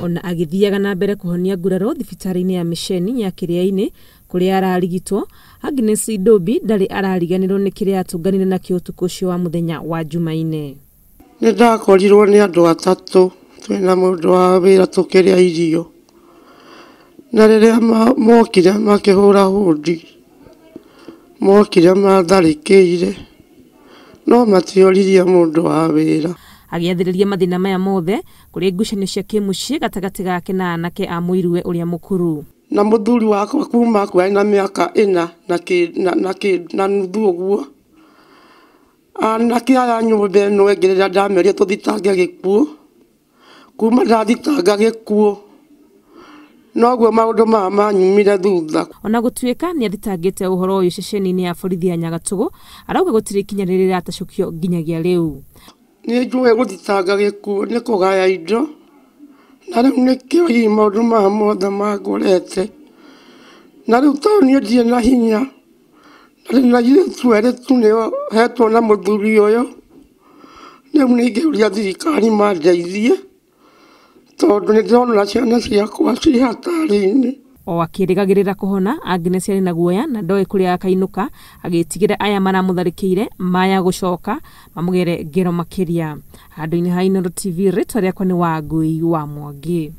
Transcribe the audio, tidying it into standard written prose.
Ona agĩthiaga na mbere kũhonia nguraro thibitarĩ-inĩ ya mĩceni ya Kĩrĩa-inĩ kũrĩa ararigitwo, Agnes Ndombi ndarĩ arariganĩrwo nĩ kĩrĩa atũnganire nakĩo ũtukũ ũcio wa mũthenya wa Jumaine. Nĩ ndakorirwo nĩ andũ atatũ twĩna mũndũ wa wĩra tũkĩrĩa irio, na rĩrĩa mokire makĩhũra hũndi, mokire matharĩkĩire no matioririe mũndũ wa wĩra. Agĩathĩrĩria mathĩna maya mothe kũrĩ ngucanio cia kĩmũciĩ gatagatĩ gake na anake a mũiruwe ũrĩa mũkũrũ. Na mũthuri wakwa kuma akua na mĩaka ĩna na nuthu ũguo, anake aya nyũmba ĩno ĩngĩ rĩrĩa ndamerire tũthitange gĩkuũ, kuma ndathitanga gĩkuũ noguo maũndũ maya manyumire thutha. Ona gũtuĩka nĩ athitangĩte ũhoro ũyũ ceceni-inĩ ya borithi ya Nyagatũgũ, arauga gũtirĩ ikinya rĩrĩ rĩratacũkio nginyagia rĩu. Nĩ njũĩ gũthitanga gĩkuũ nĩ kũgaya indo, na rĩu nĩkĩo hihi maũndũ maya mothe mangorete. Na rĩu tondũ niĩ ndirĩ na hinya, na ndĩ na airĩtu erĩ tu nĩo hetwo na mũthuri ũyũ, rĩu nĩ ingĩũria thirikari mandeithie, tondũ nĩ ndĩrona ciana ciakwa ciĩ hatari-inĩ. O akĩrĩgagĩrĩra kũhona, Agnes arĩ na guoya na ndoĩ kũrĩa akainũka, agĩtigĩra aya maramũtharĩkĩire maya gũcoka mamũgere ngero makĩria. Handũ-inĩ ha Inooro TV, rĩtwa rĩakwa nĩ Wangũi wa Mwangi.